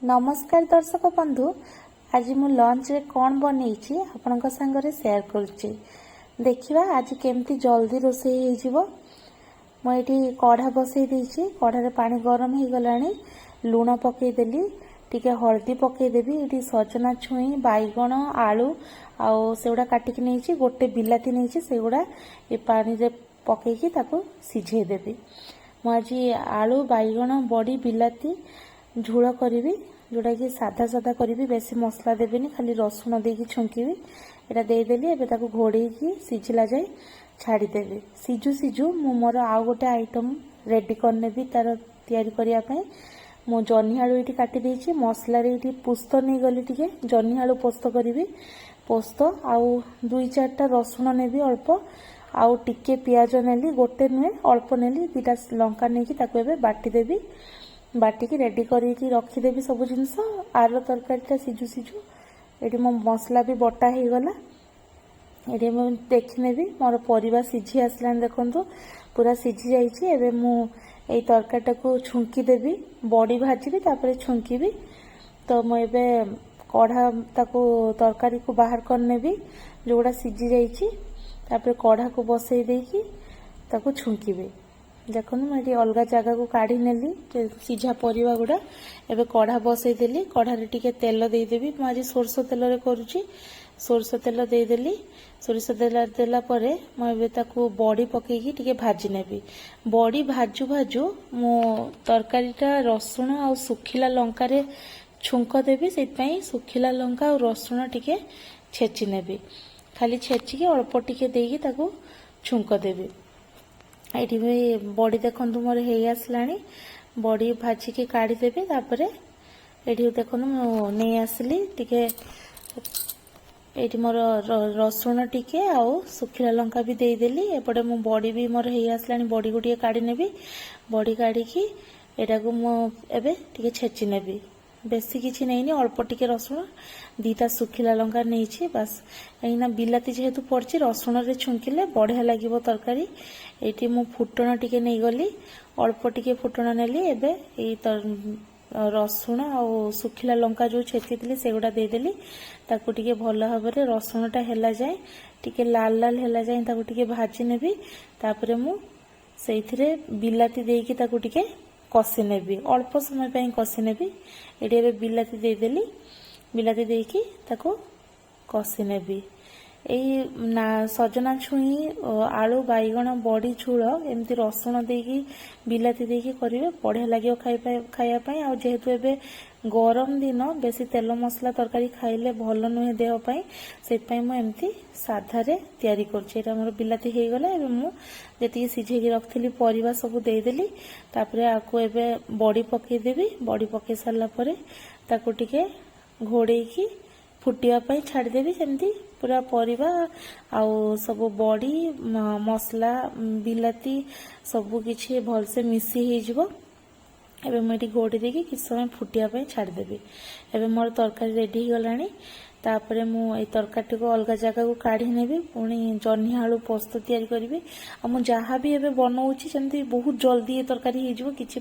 ନମସ୍କାର ଦର୍ଶକ ବନ୍ଧୁ, ଆଜି ମୁଁ ଲଞ୍ଚରେ କ'ଣ ବନେଇଛି ଆପଣଙ୍କ ସାଙ୍ଗରେ ସେୟାର କରୁଛି। ଦେଖିବା ଆଜି କେମିତି ଜଲ୍ଦି ରୋଷେଇ ହେଇଯିବ। ମୁଁ ଏଇଠି କଢ଼ା ବସେଇ ଦେଇଛି। କଢ଼ାରେ ପାଣି ଗରମ ହେଇଗଲାଣି। ଲୁଣ ପକେଇଦେଲି, ଟିକେ ହଳଦୀ ପକେଇଦେବି। ଏଇଠି ସଜନା ଛୁଇଁ, ବାଇଗଣ, ଆଳୁ ଆଉ ସେଗୁଡ଼ା କାଟିକି ନେଇଛି। ଗୋଟେ ବିଲାତି ନେଇଛି। ସେଗୁଡ଼ା ଏ ପାଣିରେ ପକେଇକି ତାକୁ ସିଝେଇ ଦେବି। ମୁଁ ଆଜି ଆଳୁ, ବାଇଗଣ, ବଡ଼ି, ବିଲାତି ଝୋଳ କରିବି, ଯେଉଁଟାକି ସାଧା ସାଧା କରିବି। ବେଶୀ ମସଲା ଦେବିନି, ଖାଲି ରସୁଣ ଦେଇକି ଛୁଙ୍କିବି। ଏଇଟା ଦେଇଦେଲି। ଏବେ ତାକୁ ଘୋଡ଼େଇକି ସିଝିଲା ଯାଏ ଛାଡ଼ିଦେବି। ସିଝୁ ସିଝୁ ମୁଁ ମୋର ଆଉ ଗୋଟେ ଆଇଟମ୍ ରେଡ଼ି କରିନେବି। ତାର ତିଆରି କରିବା ପାଇଁ ମୁଁ ଜହ୍ନି ଆଳୁ ଏଇଠି କାଟି ଦେଇଛି। ମସଲାରେ ଏଇଠି ପୋସ୍ତ ନେଇଗଲି ଟିକେ। ଜହ୍ନି ଆଳୁ ପୋସ୍ତ କରିବି। ପୋସ୍ତ ଆଉ ଦୁଇ ଚାରିଟା ରସୁଣ ନେବି ଅଳ୍ପ, ଆଉ ଟିକେ ପିଆଜ ନେଲି, ଗୋଟେ ନୁହେଁ, ଅଳ୍ପ ନେଲି। ଦୁଇଟା ଲଙ୍କା ନେଇକି ତାକୁ ଏବେ ବାଟିଦେବି। ବାଟିକି ରେଡ଼ି କରିକି ରଖିଦେବି ସବୁ ଜିନିଷ। ଆର ତରକାରୀଟା ସିଝୁ ସିଝୁ ଏଠି ମୋ ମସଲା ବି ବଟା ହେଇଗଲା। ଏଠି ମୁଁ ଦେଖିନେବି, ମୋର ପରିବା ସିଝି ଆସିଲାଣି। ଦେଖନ୍ତୁ, ପୁରା ସିଝି ଯାଇଛି। ଏବେ ମୁଁ ଏଇ ତରକାରୀଟାକୁ ଛୁଙ୍କି ଦେବି। ବଡ଼ି ଭାଜିବି, ତାପରେ ଛୁଙ୍କିବି। ତ ମୁଁ ଏବେ କଢ଼ା ତାକୁ ତରକାରୀକୁ ବାହାର କରିନେବି ଯେଉଁଗୁଡ଼ା ସିଝି ଯାଇଛି। ତାପରେ କଢ଼ାକୁ ବସେଇ ଦେଇକି ତାକୁ ଛୁଙ୍କିବି। ଦେଖନ୍ତୁ, ମୁଁ ଏଠି ଅଲଗା ଜାଗାକୁ କାଢ଼ି ନେଲି ସିଝା ପରିବା ଗୁଡ଼ା। ଏବେ କଢ଼ା ବସେଇଦେଲି। କଢ଼ାରେ ଟିକେ ତେଲ ଦେଇଦେବି। ମୁଁ ଆଜି ସୋରିଷ ତେଲରେ କରୁଛି। ସୋରିଷ ତେଲ ଦେଇଦେଲି। ସୋରିଷ ତେଲ ଦେଲା ପରେ ମୁଁ ଏବେ ତାକୁ ବଡ଼ି ପକେଇକି ଟିକେ ଭାଜି ନେବି। ବଡ଼ି ଭାଜୁ ଭାଜୁ ମୁଁ ତରକାରୀଟା ରସୁଣ ଆଉ ଶୁଖିଲା ଲଙ୍କାରେ ଛୁଙ୍କ ଦେବି। ସେଇଥିପାଇଁ ଶୁଖିଲା ଲଙ୍କା ଆଉ ରସୁଣ ଟିକେ ଛେଚି ନେବି। ଖାଲି ଛେଚିକି ଅଳ୍ପ ଟିକେ ଦେଇକି ତାକୁ ଛୁଙ୍କ ଦେବି। ଏଇଠି ବି ବଡ଼ି ଦେଖନ୍ତୁ, ମୋର ହେଇ ଆସିଲାଣି। ବଡ଼ି ଭାଜିକି କାଢ଼ିଦେବି। ତାପରେ ଏଇଠି ଦେଖନ୍ତୁ, ମୁଁ ନେଇ ଆସିଲି ଟିକେ। ଏଇଠି ମୋର ରସୁଣ ଟିକେ ଆଉ ଶୁଖିଲା ଲଙ୍କା ବି ଦେଇଦେଲି। ଏପଟେ ମୁଁ ବଡ଼ି ବି ମୋର ହେଇ ଆସିଲାଣି। ବଡ଼ିକୁ ଟିକେ କାଢ଼ି ନେବି। ବଡ଼ି କାଢ଼ିକି ଏଇଟାକୁ ମୁଁ ଏବେ ଟିକେ ଛେଚି ନେବି। ବେଶୀ କିଛି ନେଇନି, ଅଳ୍ପ ଟିକେ ରସୁଣ, ଦୁଇଟା ଶୁଖିଲା ଲଙ୍କା ନେଇଛି, ବାସ୍। କାହିଁକିନା ବିଲାତି ଯେହେତୁ ପଡ଼ିଛି, ରସୁଣରେ ଛୁଙ୍କିଲେ ବଢ଼ିଆ ଲାଗିବ ତରକାରୀ। ଏଇଠି ମୁଁ ଫୁଟଣ ଟିକେ ନେଇଗଲି। ଅଳ୍ପ ଟିକେ ଫୁଟଣ ନେଲି। ଏବେ ଏଇ ରସୁଣ ଆଉ ଶୁଖିଲା ଲଙ୍କା ଯେଉଁ ଛେଚିଥିଲି, ସେଗୁଡ଼ା ଦେଇଦେଲି। ତାକୁ ଟିକେ ଭଲ ଭାବରେ ରସୁଣଟା ହେଲା ଯାଏଁ, ଟିକେ ଲାଲ ଲାଲ ହେଲା ଯାଏଁ ତାକୁ ଟିକେ ଭାଜି ନେବି। ତାପରେ ମୁଁ ସେଇଥିରେ ବିଲାତି ଦେଇକି ତାକୁ ଟିକେ କଷି ନେବି। ଅଳ୍ପ ସମୟ ପାଇଁ କଷି ନେବି। ଏଠି ଏବେ ବିଲାତି ଦେଇଦେଲି। ବିଲାତି ଦେଇକି ତାକୁ କଷି ନେବି। ଏଇ ନା ସଜନା ଛୁଇଁ, ଆଳୁ, ବାଇଗଣ, ବଡ଼ି ଝୋଳ ଏମିତି ରସୁଣ ଦେଇକି, ବିଲାତି ଦେଇକି କରିବେ, ବଢ଼ିଆ ଲାଗିବ ଖାଇବା ପାଇଁ। ଆଉ ଯେହେତୁ ଏବେ ଗରମ ଦିନ, ବେଶୀ ତେଲ ମସଲା ତରକାରୀ ଖାଇଲେ ଭଲ ନୁହେଁ ଦେହ ପାଇଁ। ସେଥିପାଇଁ ମୁଁ ଏମିତି ସାଧାରେ ତିଆରି କରୁଛି। ଏଇଟା ମୋର ବିଲାତି ହେଇଗଲା। ଏବେ ମୁଁ ଯେତିକି ସିଝେଇକି ରଖିଥିଲି ପରିବା ସବୁ ଦେଇଦେଲି। ତାପରେ ଆକୁ ଏବେ ବଡ଼ି ପକେଇଦେବି। ବଡ଼ି ପକେଇ ସାରିଲା ପରେ ତାକୁ ଟିକେ ଘୋଡ଼େଇକି ଫୁଟିବା ପାଇଁ ଛାଡ଼ିଦେବି, ସେମିତି ପୁରା ପରିବା ଆଉ ସବୁ ବଡ଼ି, ମସଲା, ବିଲାତି ସବୁ କିଛି ଭଲସେ ମିଶି ହେଇଯିବ। ଏବେ ମୁଁ ଏଠି ଘୋଡ଼ି ଦେଇକି କିଛି ସମୟ ଫୁଟିବା ପାଇଁ ଛାଡ଼ିଦେବି। ଏବେ ମୋର ତରକାରୀ ରେଡ଼ି ହେଇଗଲାଣି। ତାପରେ ମୁଁ ଏଇ ତରକାରୀଟିକୁ ଅଲଗା ଜାଗାକୁ କାଢ଼ି ନେବି। ପୁଣି ଜହ୍ନି ଆଳୁ ପୋସ୍ତ ତିଆରି କରିବି। ଆଉ ମୁଁ ଯାହା ବି ଏବେ ବନଉଛି, ସେମିତି ବହୁତ ଜଲ୍ଦି ଏ ତରକାରୀ ହେଇଯିବ। କିଛି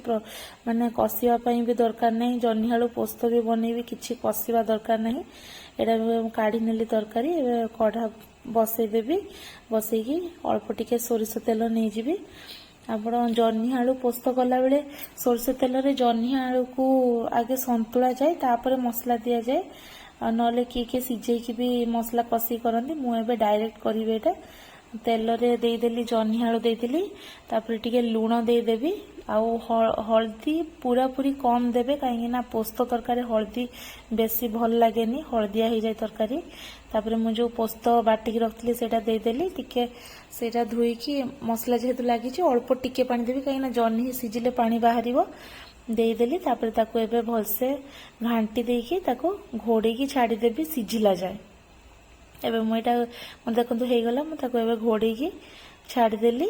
ମାନେ କଷିବା ପାଇଁ ବି ଦରକାର ନାହିଁ। ଜହ୍ନି ଆଳୁ ପୋସ୍ତ ବି ବନେଇବି, କିଛି କଷିବା ଦରକାର ନାହିଁ। ଏଇଟା ମୁଁ କାଢ଼ି ନେଲି ତରକାରୀ। ଏବେ କଢ଼ା ବସେଇଦେବି। ବସେଇକି ଅଳ୍ପ ଟିକେ ସୋରିଷ ତେଲ ନେଇଯିବି। ଆପଣ ଜହ୍ନି ଆଳୁ ପୋସ୍ତ କଲାବେଳେ ସୋରିଷ ତେଲରେ ଜହ୍ନି ଆଳୁକୁ ଆଗେ ସନ୍ତୁଳା ଯାଏ, ତାପରେ ମସଲା ଦିଆଯାଏ। ଆଉ ନହେଲେ କିଏ କିଏ ସିଝେଇକି ବି ମସଲା କଷିକି କରନ୍ତି। ମୁଁ ଏବେ ଡାଇରେକ୍ଟ କରିବି। ଏଇଟା ତେଲରେ ଦେଇଦେଲି, ଜହ୍ନି ଆଳୁ ଦେଇଦେଲି। ତାପରେ ଟିକେ ଲୁଣ ଦେଇଦେବି ଆଉ ହଳଦୀ ପୁରାପୁରି କମ୍ ଦେବେ, କାହିଁକି ନା ପୋସ୍ତ ତରକାରୀ ହଳଦୀ ବେଶୀ ଭଲ ଲାଗେନି, ହଳଦିଆ ହେଇଯାଏ ତରକାରୀ। ତାପରେ ମୁଁ ଯେଉଁ ପୋସ୍ତ ବାଟିକି ରଖିଥିଲି, ସେଇଟା ଦେଇଦେଲି ଟିକେ। ସେଇଟା ଧୋଇକି, ମସଲା ଯେହେତୁ ଲାଗିଛି, ଅଳ୍ପ ଟିକେ ପାଣି ଦେବି, କାହିଁକିନା ଜହ୍ନି ସିଝିଲେ ପାଣି ବାହାରିବ। ଦେଇଦେଲି। ତାପରେ ତାକୁ ଏବେ ଭଲସେ ଘାଣ୍ଟି ଦେଇକି ତାକୁ ଘୋଡ଼େଇକି ଛାଡ଼ିଦେବି ସିଝିଲା ଯାଏ। ଏବେ ମୁଁ ଏଇଟା ଦେଖନ୍ତୁ, ହେଇଗଲା। ମୁଁ ତାକୁ ଏବେ ଘୋଡ଼େଇକି ଛାଡ଼ିଦେଲି।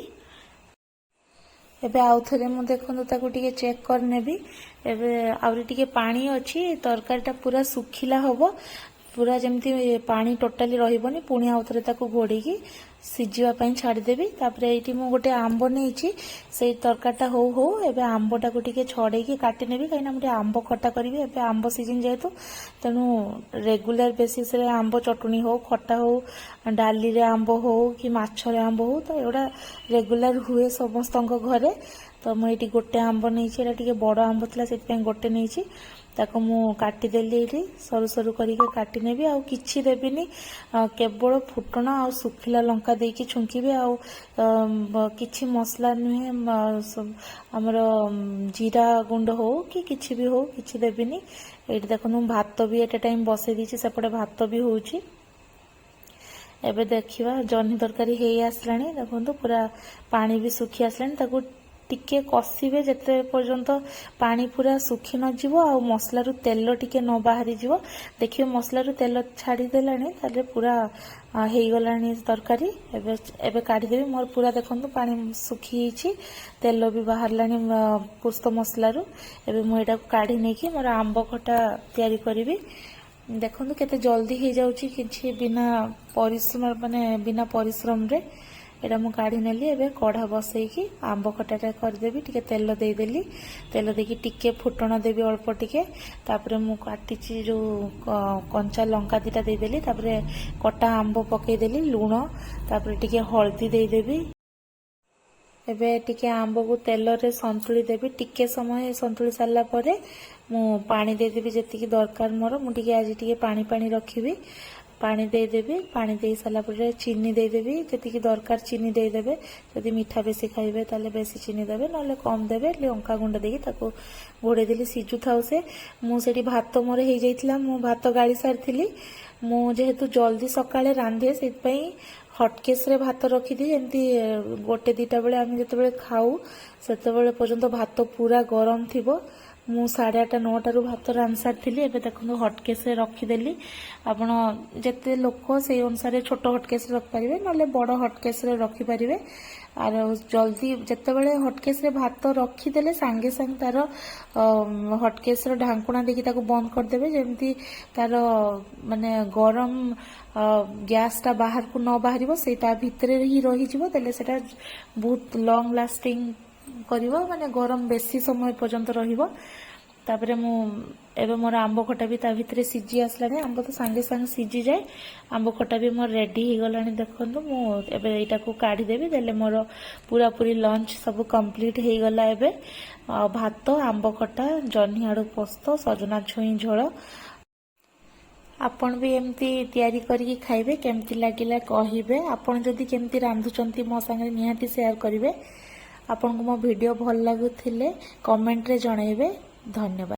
ଏବେ ଆଉ ଥରେ ମୁଁ ଦେଖନ୍ତୁ, ତାକୁ ଟିକେ ଚେକ୍ କରିନେବି। ଏବେ ଆହୁରି ଟିକେ ପାଣି ଅଛି। ତରକାରୀଟା ପୁରା ଶୁଖିଲା ହବ। ପୁରା ଯେମିତି ପାଣି ଟୋଟାଲି ରହିବନି। ପୁଣି ଆଉ ଥରେ ତାକୁ ଘୋଡ଼େଇକି ସିଝିବା ପାଇଁ ଛାଡ଼ିଦେବି। ତାପରେ ଏଇଠି ମୁଁ ଗୋଟେ ଆମ୍ବ ନେଇଛି। ସେଇ ତରକାରୀଟା ହଉ ହଉ ଏବେ ଆମ୍ବଟାକୁ ଟିକେ ଛଡ଼େଇକି କାଟି ନେବି, କାହିଁକିନା ମୁଁ ଟିକେ ଆମ୍ବ ଖଟା କରିବି। ଏବେ ଆମ୍ବ ସିଜିନ୍ ଯେହେତୁ, ତେଣୁ ରେଗୁଲାର ବେସିସ୍ରେ ଆମ୍ବ ଚଟୁଣି ହଉ, ଖଟା ହଉ, ଡାଲିରେ ଆମ୍ବ ହଉ କି ମାଛରେ ଆମ୍ବ ହଉ, ତ ଏଗୁଡ଼ା ରେଗୁଲାର ହୁଏ ସମସ୍ତଙ୍କ ଘରେ। ତ ମୁଁ ଏଇଠି ଗୋଟେ ଆମ୍ବ ନେଇଛି। ଏଇଟା ଟିକେ ବଡ଼ ଆମ୍ବ ଥିଲା, ସେଥିପାଇଁ ଗୋଟେ ନେଇଛି। ତାକୁ ମୁଁ କାଟିଦେଲି। ଏଇଠି ସରୁ ସରୁ କରିକି କାଟି ନେବି ଆଉ କିଛି ଦେବିନି, କେବଳ ଫୁଟଣ ଆଉ ଶୁଖିଲା ଲଙ୍କା ଦେଇକି ଛୁଙ୍କିବି ଆଉ କିଛି ମସଲା ନୁହେଁ। ଆମର ଜିରା ଗୁଣ୍ଡ ହଉ କି କିଛି ବି ହଉ, କିଛି ଦେବିନି। ଏଇଠି ଦେଖନ୍ତୁ, ମୁଁ ଭାତ ବି ଏଟ୍ ଏ ଟାଇମ୍ ବସେଇ ଦେଇଛି। ସେପଟେ ଭାତ ବି ହେଉଛି। ଏବେ ଦେଖିବା, ଜହ୍ନି ତରକାରୀ ହେଇ ଆସିଲାଣି। ଦେଖନ୍ତୁ, ପୁରା ପାଣି ବି ଶୁଖି ଆସିଲାଣି। ତାକୁ ଟିକେ କଷିବେ, ଯେତେ ପର୍ଯ୍ୟନ୍ତ ପାଣି ପୁରା ଶୁଖି ନଯିବ ଆଉ ମସଲାରୁ ତେଲ ଟିକେ ନ ବାହାରିଯିବ। ଦେଖିବେ, ମସଲାରୁ ତେଲ ଛାଡ଼ିଦେଲାଣି, ତାହେଲେ ପୁରା ହେଇଗଲାଣି ତରକାରୀ। ଏବେ ଏବେ କାଢ଼ିଦେବି। ମୋର ପୁରା ଦେଖନ୍ତୁ, ପାଣି ଶୁଖିଯାଇଛି, ତେଲ ବି ବାହାରିଲାଣି ପୋସ୍ତ ମସଲାରୁ। ଏବେ ମୁଁ ଏଇଟାକୁ କାଢ଼ି ନେଇକି ମୋର ଆମ୍ବ ଖଟା ତିଆରି କରିବି। ଦେଖନ୍ତୁ, କେତେ ଜଲ୍ଦି ହେଇଯାଉଛି, କିଛି ବିନା ପରିଶ୍ରମ, ମାନେ ବିନା ପରିଶ୍ରମରେ। ଏଇଟା ମୁଁ କାଢ଼ି ନେଲି। ଏବେ କଢ଼ା ବସେଇକି ଆମ୍ବ ଖଟାଟା କରିଦେବି। ଟିକେ ତେଲ ଦେଇଦେଲି। ତେଲ ଦେଇକି ଟିକେ ଫୁଟଣ ଦେବି, ଅଳ୍ପ ଟିକେ। ତାପରେ ମୁଁ କାଟିଛି ଯେଉଁ କଞ୍ଚା ଲଙ୍କା ଦୁଇଟା ଦେଇଦେଲି। ତାପରେ କଟା ଆମ୍ବ ପକେଇଦେଲି, ଲୁଣ, ତାପରେ ଟିକେ ହଳଦୀ ଦେଇଦେବି। ଏବେ ଟିକେ ଆମ୍ବକୁ ତେଲରେ ସନ୍ତୁଳି ଦେବି। ଟିକେ ସମୟ ସନ୍ତୁଳି ସାରିଲା ପରେ ମୁଁ ପାଣି ଦେଇଦେବି, ଯେତିକି ଦରକାର ମୋର। ମୁଁ ଟିକେ ଆଜି ଟିକେ ପାଣି ପାଣି ରଖିବି। ପାଣି ଦେଇଦେବି। ପାଣି ଦେଇ ସାରିଲା ପରେ ଚିନି ଦେଇଦେବି। ଯେତିକି ଦରକାର ଚିନି ଦେଇଦେବେ। ଯଦି ମିଠା ବେଶୀ ଖାଇବେ, ତାହେଲେ ବେଶୀ ଚିନି ଦେବେ, ନହେଲେ କମ୍ ଦେବେ। ଲଙ୍କା ଗୁଣ୍ଡ ଦେଇକି ତାକୁ ଘୋଡ଼େଇ ଦେଲି, ସିଝୁଥାଉ ସେ। ମୁଁ ସେଠି ଭାତ ମୋର ହେଇଯାଇଥିଲା, ମୁଁ ଭାତ ଗାଳି ସାରିଥିଲି। ମୁଁ ଯେହେତୁ ଜଲ୍ଦି ସକାଳେ ରାନ୍ଧେ, ସେଥିପାଇଁ ହଟକେସ୍ରେ ଭାତ ରଖିଦିଏ, ଯେମିତି 1-2ଟା ବେଳେ ଆମେ ଯେତେବେଳେ ଖାଉ, ସେତେବେଳେ ପର୍ଯ୍ୟନ୍ତ ଭାତ ପୁରା ଗରମ ଥିବ। ମୁଁ 8:30, 9ଟାରୁ ଭାତ ରାନ୍ଧି ସାରିଥିଲି। ଏବେ ଦେଖନ୍ତୁ, ହଟକେସ୍ରେ ରଖିଦେଲି। ଆପଣ ଯେତେ ଲୋକ ସେଇ ଅନୁସାରେ ଛୋଟ ହଟକେସ୍ରେ ରଖିପାରିବେ, ନହେଲେ ବଡ଼ ହଟକେସ୍ରେ ରଖିପାରିବେ। ଆଉ ଜଲ୍ଦି ଯେତେବେଳେ ହଟକେସ୍ରେ ଭାତ ରଖିଦେଲେ, ସାଙ୍ଗେ ସାଙ୍ଗେ ତାର ହଟକେସ୍ର ଢାଙ୍କୁଣା ଦେଇକି ତାକୁ ବନ୍ଦ କରିଦେବେ, ଯେମିତି ତାର ମାନେ ଗରମ ଗ୍ୟାସ୍ଟା ବାହାରକୁ ନ ବାହାରିବ, ସେଇ ତା ଭିତରେ ହିଁ ରହିଯିବ। ତାହେଲେ ସେଟା ବହୁତ ଲଙ୍ଗ ଲାଷ୍ଟିଂ କରିବ, ମାନେ ଗରମ ବେଶୀ ସମୟ ପର୍ଯ୍ୟନ୍ତ ରହିବ। ତାପରେ ମୁଁ ଏବେ ମୋର ଆମ୍ବ ଖଟା ବି ତା ଭିତରେ ସିଝି ଆସିଲାଣି। ଆମ୍ବ ତ ସାଙ୍ଗେ ସାଙ୍ଗେ ସିଝିଯାଏ। ଆମ୍ବ ଖଟା ବି ମୋର ରେଡି ହେଇଗଲାଣି। ଦେଖନ୍ତୁ, ମୁଁ ଏବେ ଏଇଟାକୁ କାଢ଼ିଦେବି। ଦେଲେ ମୋର ପୁରାପୁରି ଲଞ୍ଚ ସବୁ କମ୍ପ୍ଲିଟ୍ ହେଇଗଲା ଏବେ। ଆଉ ଭାତ, ଆମ୍ବ ଖଟା, ଜହ୍ନି ଆଳୁ ପୋସ୍ତ, ସଜନା ଛୁଇଁ ଝୋଳ। ଆପଣ ବି ଏମିତି ତିଆରି କରିକି ଖାଇବେ, କେମିତି ଲାଗିଲା କହିବେ। ଆପଣ ଯଦି କେମିତି ରାନ୍ଧୁଛନ୍ତି, ମୋ ସାଙ୍ଗରେ ନିହାତି ସେୟାର କରିବେ। ଆପଣଙ୍କୁ ମୋ ଭିଡ଼ିଓ ଭଲ ଲାଗୁଥିଲେ କମେଣ୍ଟରେ ଜଣାଇବେ। ଧନ୍ୟବାଦ।